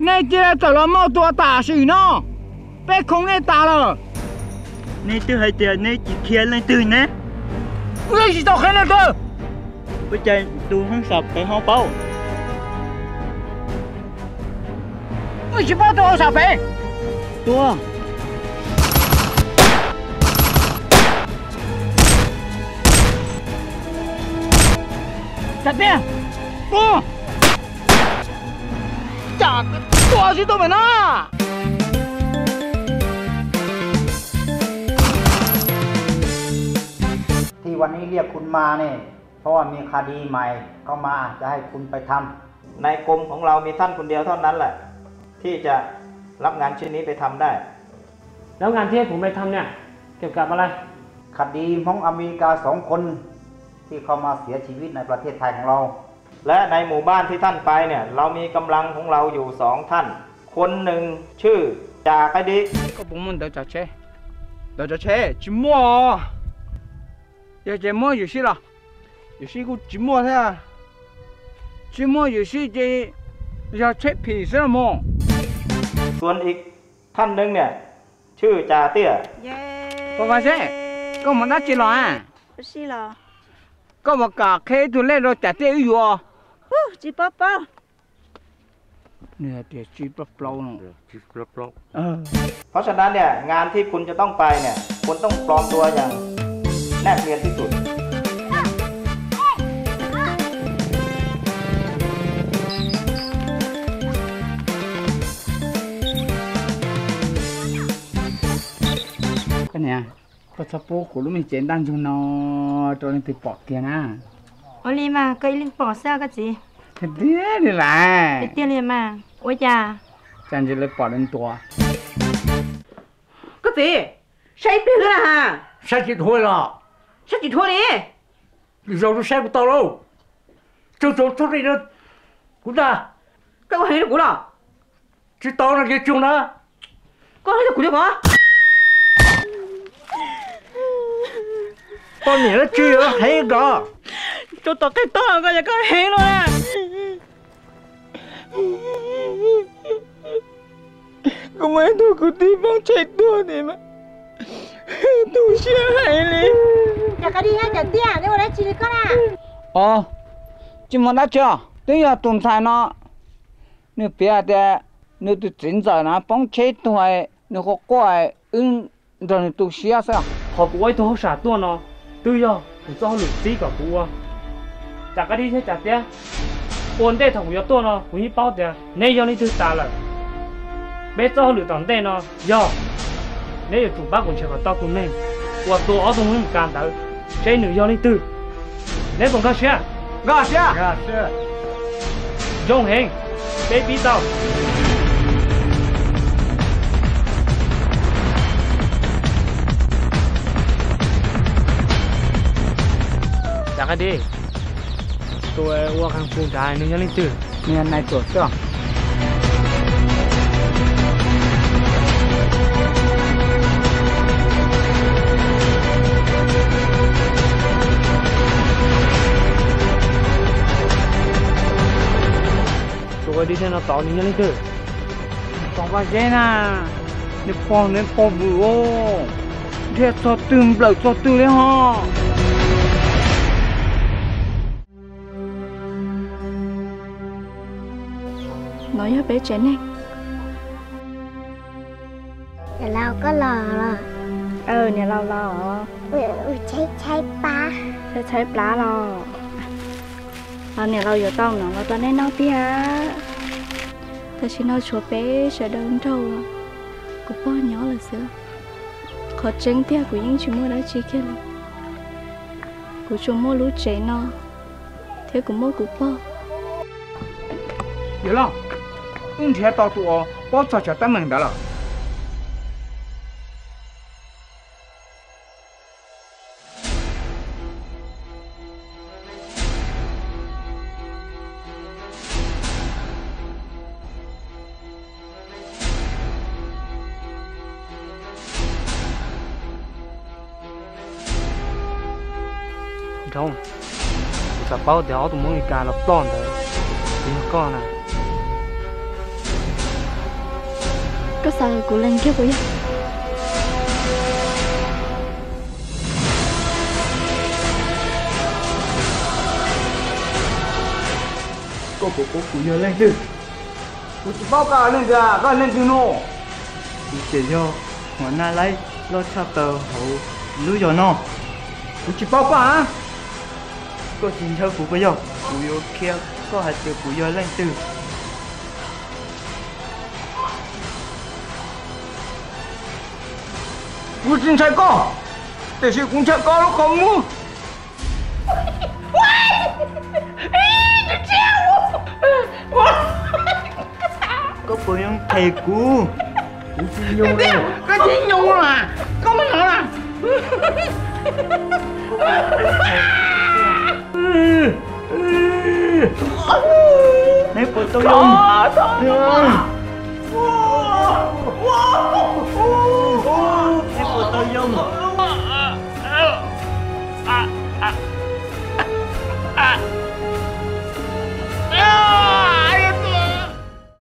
Nej cia li tawm los mog, tua tam sim no peb khoom nej tas lawm. Nej twb hais tias nej tsis qhia leej twg ne. Wb tsis tau qhia leej twg. Ua cas tus hauj sam pem ho paub? Wb tsis paub tus hauj sam pem. Tua. Cas tiag? Tua. Cas tua tsis tau pem no. ที่วันนี้เรียกคุณมาเนี่ย เพราะว่ามีคดีใหม่เข้ามาจะให้คุณไปทำ ในกรมของเรามีท่านคนเดียวเท่านั้นแหละ ที่จะรับงานชิ้นนี้ไปทำได้ แล้วงานที่ให้ผมไปทำเนี่ย เกี่ยวกับอะไร คดีฮมองอเมริกาสองคน ที่เข้ามาเสียชีวิตในประเทศไทยของเรา และในหมู่บ้านที่ท่านไปเนี่ย เรามีกำลังของเราอยู่สองท่าน คนหนึ่งชื่อจ่าไกดิ Koj puas muaj ntawv tsav tsheb? Ntawv tsav tsheb tsis muaj. Yog ces muab yuam sij los? Yuam sij kuj tsis muaj thiab. Tsis muaj yuam sij ces yog tsheb phim xwb los mas. ส่วนอีกท่านหนึ่งเนี่ย ชื่อจ่าเตี้ย Pov Vaj Zeb, koj mus dab tsi los? Koj mus kom qhia ib tug lej rau Cas Tiaj wb yuav. Tsis paub paub. Nws hais tias tsis paub plaub no. เพราะฉะนั้นเนี่ย งานที่คุณจะต้องไปเนี่ย คุณต้องปลอมตัวอย่างแนบเนียนที่สุด Koj niam, koj txhob pub kuv lub me cev ntaj ntsug no rau leej twg pom kiag na. Ua li mas koj ib leeg pom xwb koj txiv. Tiag tiag li lawm. Tiag tiag li mas. Ua cas? Cas ntsis lawv pom lawv ntuas. Koj txiv, saib ib pliag xwb na ha. Saib tsis dhuav los? Saib tsis dhuav li. Lwm zaus rau saib kuv tau lauj. Tsaug tsaug txhob li kuv ntag. Koj ua heev rau kuv los? Tsis tau no ces tsaug na. Koj heev rau kuv li os. Poj niam dab tsi heev nkaus. Rau tom qab tog koj yog koj heev no na. Kuv muaj ib tug kwv tij poob tsheb tuag ntawd mas tu siab heev li. Cas koj dib thiab Cas Tiaj, neb ua dab tsi li koj na? Os, tsis muaj dab tsi os, twb yog tus ntxhais no nws piav hais tias nws tus txiv ntxawm na poob tsheb tuag, nws quaj quaj, wb nrog nws tu siab xwb. Qhov kuv ua ib tug hauj sam tuaj no twb yog kuv txoj hauj lwm txib kom kuv ua. Cas koj dib thiab Cas Tiaj, ua ntej thaum kuv yuav tuaj no kuv yeej paub tias neb yog leej twg tas lawm. Peb txoj hauj lwm tom ntej no yog neb yuav tsum pab kuv nrhiav kom tau tus neeg uas tua ob tug Hmoob Mes Kas ntawd, seb nws yog leej twg. Neb puas nkag siab? Nkag siab. Zoo heev, peb pib tau. Cas koj dib, tus ua qee pus nrad nws yog leej twg? Nws yog nais tuam xwb. Tus ua dib thiab no tod nws yog leej twg? Pov Vaj Zeb na, nws pog nws pog vwm os, nrhiav txog twg nplawm txog twg li ho. No yog peb tsev neeg. Niam laus koj los los? Niam laus los. Tshaib tshaib plab. Tshaib tshaib plab los? Los niam laus yuav tau no los rau nej noj tiag. Tam sim no tshuav peb sawv daws nrog kuv pog nyob lawm xwb. Qhov tseeb tiag kuv yeej tsis muaj dab tsi kiag li. Kuv tsuas muaj lub tsev no thiab kuv muaj kuv pog. Yawg Lauj, wb nrhiav tau tus uas paub txog cov teeb meem ntawd lawm. Nroo, kuv xav paub tias ob tug Hmoob Mes Kas los ploj ntawd puas yog koj na. Koj xav kom kuv lees kiag puas yog? Koj puas paub kuv yog leej twg? Kuv tsis paub koj leej twg, koj leej twg no? Kuv ces yog Huas Naj Laib loj tshaj plaws hauv lub zos no. Kuv tsis paub koj a. Koj tsis ntshaw kuv puas yog? Kuv yuav qhia koj hais tias kuv yog leej twg. Kuv tsis ntshai koj, tiam sis kuv ntshai koj lub qhov muag. Koj puas yuav them kuv? Kuv tsis nyoo li. Koj tsis nyoo los? Koj muab hnov los? Neb puas tau yuav?